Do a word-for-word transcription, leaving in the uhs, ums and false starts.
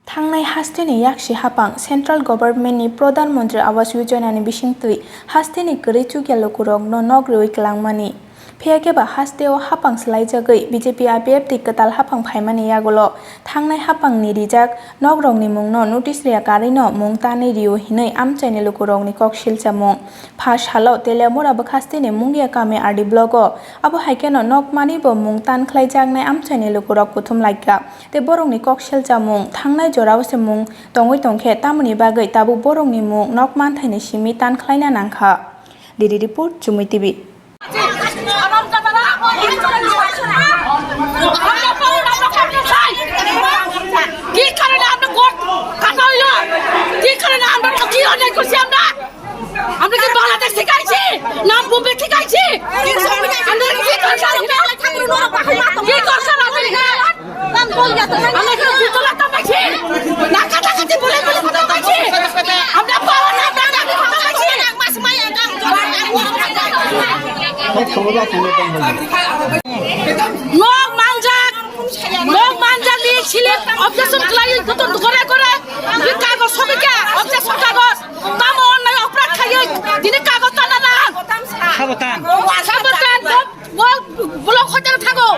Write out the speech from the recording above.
Thangnai hasteni yaksi hapang Central Government ni Pradhan Mantri Awas Yojana ni bisingtwi hasteni kwrwi chukya lukurokno nok rwui kwlangmani. Phiya khe ba hasteo hapang swlaijagwi B J P I P F T kwtal hapang phaimani yagulo thangnai hapangni rijak nokrokni mungno notice rwya karwino mung tanwi rw-o hinwi amchaini lukurokni kok silchamung. Pha salo Teliamura bwkhasteni Mungia kami R D block o abo hai kheno nok manwi bo mung tan khlaijaknai amchaini lukurok kuthum laikha. Tei borokni kok selchamung thangnai jorao se mung tongwi tongkhe, tamoni bagwi tabuk borokni mung nok manthaini simi tan khlaina nangkha. D D report, Chumui T V. কি কারণে আমরা কোর্ট কাটা হইল? কি কারণে আমরা কি অন্যায় করছি আমরা? আমরা কি বাংলাদেশ থেকে আইছি? না বোম্বে থেকে আইছি? আমরা কি দরকার? কি দরকার আমাদের এখানে? আমরা এখানে জুতো লাগতাম পাইছি? না কাটাকাটি বলে বলে কথা পাইছি? আমরা পাওয়ার না, আমরা দাবি কথা পাইছি? Nok manjak, nok manjak ni sile objection khlai, kutung gore gore, ni kagoj sobi khe, objection kagoj. Tamo onnai oprad khaiwi, tini kagoj tana na. Sabotan. Sabotan, bo, bo, block hotel thago.